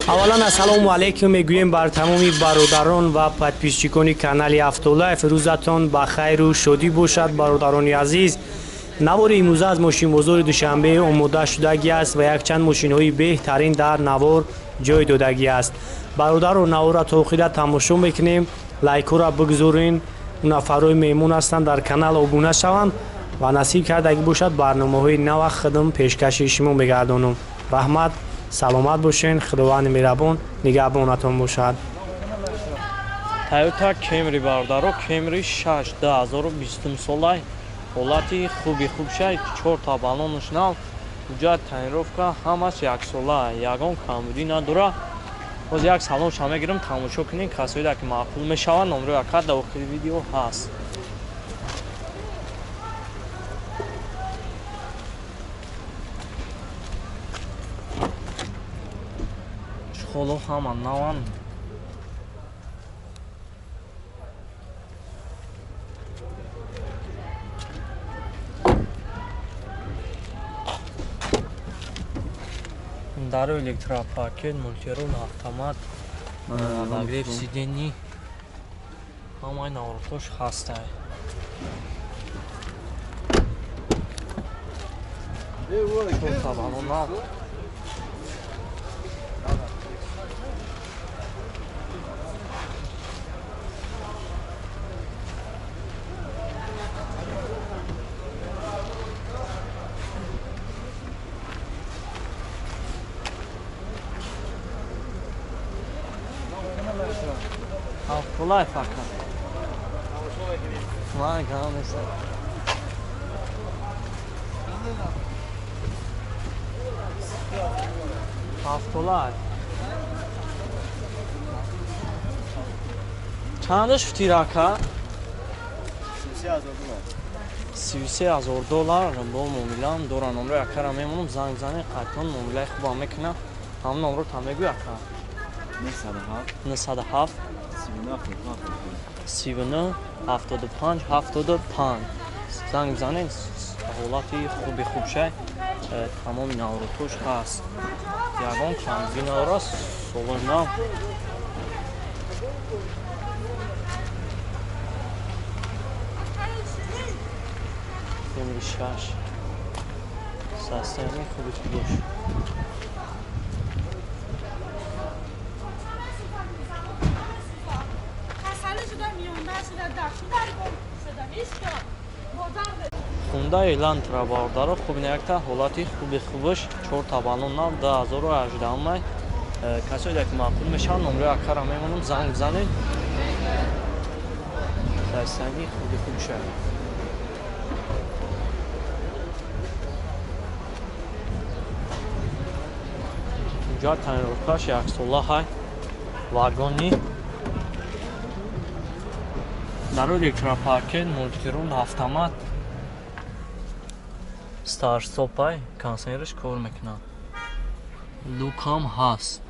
Аввалан ассалому алайкум мегӯем бар тамоми бародарон ва подписчикони канали Автолайф. Рӯзатон ба хайру шодӣ бошад, бародарони азиз. Навори имрӯза аз мошинбозори Душанбе омода шудагӣ аст ва якчанд мошинҳои беҳтарин дар навор ҷой додагӣ аст. Бародаро, наворро то охира тамошо мекунем, лайкҳоро бигзорен. Нафарҳои меҳмон ҳастанд, дар канал обуна шаванд ва насиб кардагӣ бошад, барномаҳои нава худам пешкаши шумо мегардонам. Раҳмат, саломат бошен, худованди меҳрабон нигаҳбонатон бошад. Toyota Camry, бародаро, Camry 6 2020 солай, ҳолати хуби хубшай, чорта баллонаш нав, ҳуҷҷат, тонировка ҳамаш яксола, ягон камбудӣ надора. Боз як салонша мегирам, тамошо кунед. Касоеда ки маъқул мешаванд, номерои ака дар охири видео ҳаст. Чехоло ҳама наванд. Дару электропакет, мультирул, автомат, обогрев сидений, ҳамаи наворотош ҳастай. Чорта нав. Автолайф, ака. Ман гам нест. Автолайф. Чандаш футир, ака? 33 000 доллар бо муомилаам дора. Номрои акара мемонам, занг занед, қайтон муомилаи хубам мекунам. Ҳам номро та мегӯй, ака? 907 39 75 75. Занг бизанед. Ҳолати хуби хубшай, тамоми наворотош ҳаст, ягон камбудӣ надорад, солои нав. Camry 6, состояние хуби хубош. Хундай Элантра, бародаро, хуб якта ҳолати хуби хубаш, чорта баллон нав, 2018 май. Касое ки маъқул мешаванд, номрои акара мемонам, занг бизанед. Состояние хуби хубша. Инҷа тонировкаш яксола ҳай, вагони дару электропакет, мультирул, автомат, старт-стопай, кондиционераш кор мекунад, люкам ҳаст.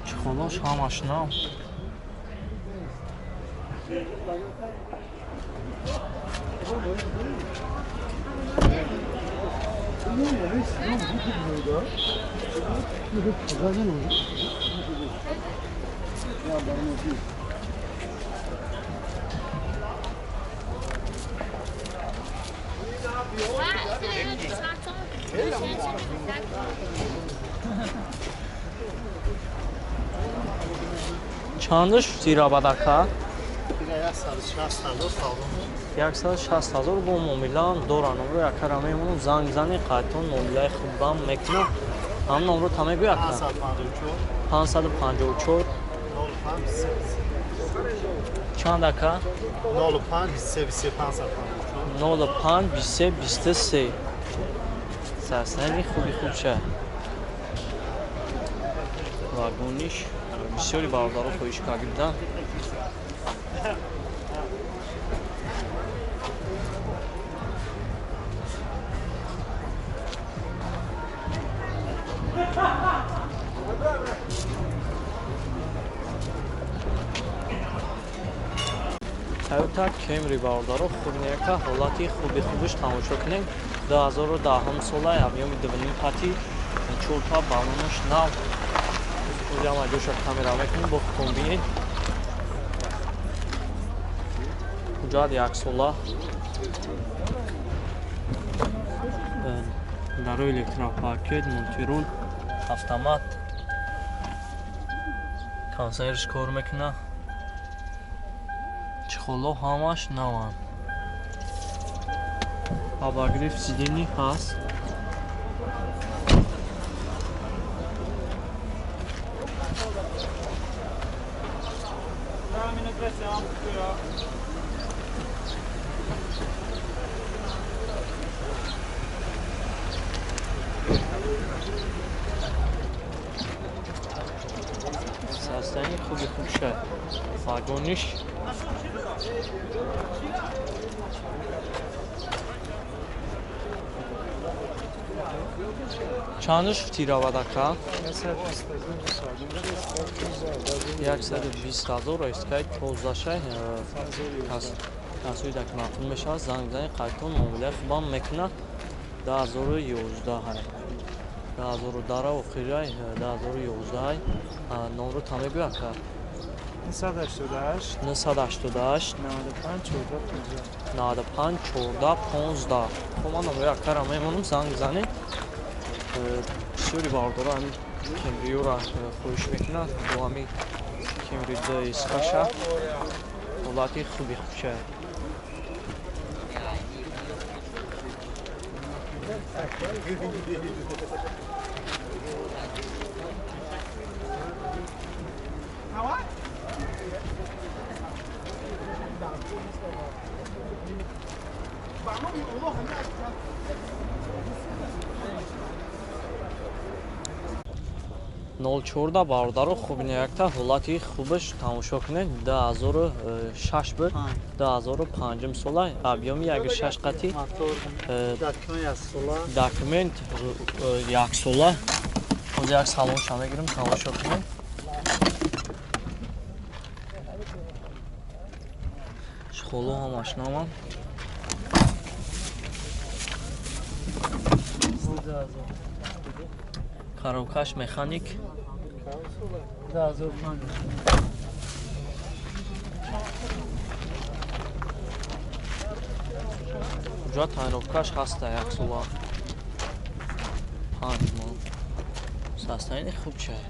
Чехолош ҳамаш нав. Чандаш зирабадака? 160 ҳазор бо муомилаам дора. Номро якара мемонам, занг бизанед, қайтон муомилаи хубам мекунам. Ҳам номро та мегӯй, ака? 554 чанд, ака? 05 23 23. Состояние хуби хубша, вагониш. Бисёри бародаро хоҳиш карданд. Toyota Тойота Camry бародаро хубнека ҳолати хуби хубиш тамошо кунем. 2010 сола объёми 2.5 қати чорта баллонаш нав. Ӯҷама ҷоша камера мекунем бо худтон бинед. Ҳуҷҷат яксола. Дарои электропакет, мультирул, автомат. Консерш кор мекунад. Чехоло ҳамаш наванд. Обогрев сидений ҳаст. Состояние хуби хуб шуд. Вагониш чандаш фтиравад ака? 120 ҳазор эскай тозашай. Касои даки маъқул мешавад, занг бизанед, қайтон муомилаи хубам мекунад. 2011 2010 охирай 2011 номро та мегӯй ака? 988 988 95 14 15 95 14 15. Хоб ман номрои акара мемонам, занг бизанед. Бисёри бародаро ҳамин Кемриёра хоҳиш мекунанд, бо ҳамин Кемри ДСК-ша ҳолати хуби хубша. Нол чорда бародаро хубнеякта ҳолати хубаш тамошо кунед. 2006 буд, 2005 сола, объёми 1.6 қати, документ яксола. Ҳозир як салонша мегирем, тамошо кунед. Чехоло ҳамаш наванд. Коробкаш механик. 2005. Ҳуҷҷат тайинобкаш ҳаста яксола 5 моҳ. Состояние хуб чай.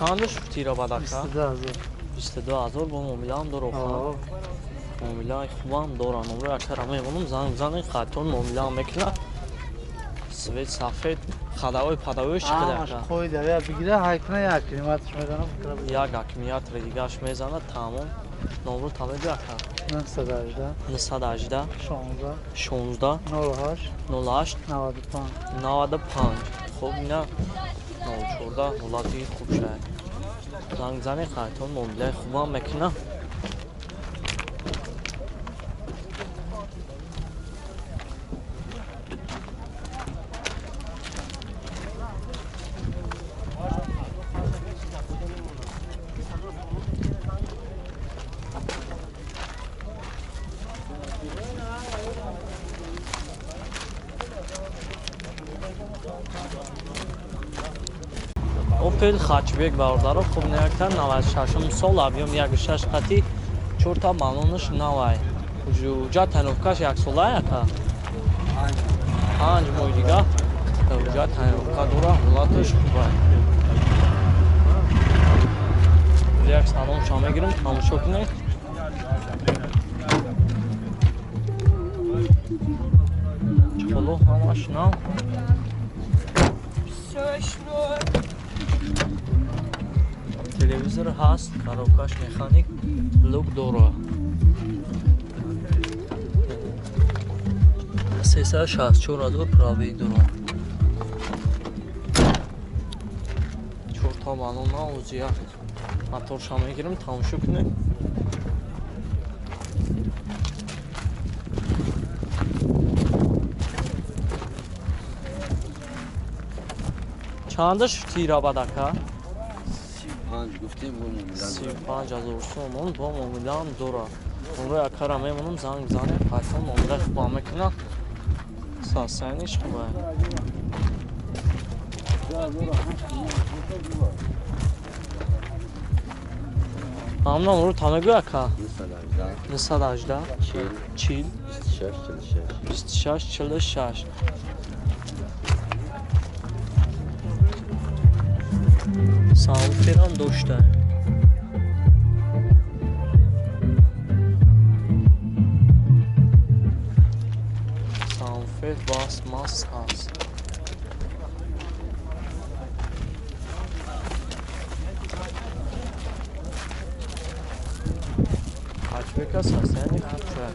Чандаш фтиравад ака? 22 ҳазор. 22 ҳазор бо муомилаам дорам. Муомилаи хубам дорам. Номрои акара мемонам, занг бизанед, қайтон муомилаам мекунад. Свет сафед, хадавои падавои чӣ қадар ака? Қоида я бигира, ҳайкуна як километрш мезанам. Як аккумулятори дигаш мезанад, тамом. Номро та мегӯй ака? 918 918 16 16 08 08 95 95. Хуб, ина 04 ҳолати хуб шуд. Занг бизанед, қайтон муомилаи хубам мекунад. Opel Hatchback бародаро хуб неякта 96 сол, объём 1.6 қати, чорта баллонаш навай. Ҳуҷҷат тайиновкаш яксола ака? 5 моҳи дига ҳуҷҷат тайиновка дора, ҳолаташ хубай. Як салонша мегирем, тамошо кунед. Чехоло ҳамаш нав. Телевизор ҳаст, коробкаш механик, люк дора. 364 ҳазор пробег дора. Чорта баллон навози як моторша мегирем, тамошо кунед. Чандаш тира бад ака? 35 гуфтем, бо муомила. 35 000 сомон, бо муомилаам дора. Онро акара мемонам, занг бизанем, ҳатман муомила хуба мекунад. Состояние ш хуба. Ҳамна онро та мегӯй ака? 918 918 40 40 26 46. 26 46. Сабвуферам дошта. Сабвуфер бас мас ҳаст. Хатчбека состояние хуб шуд.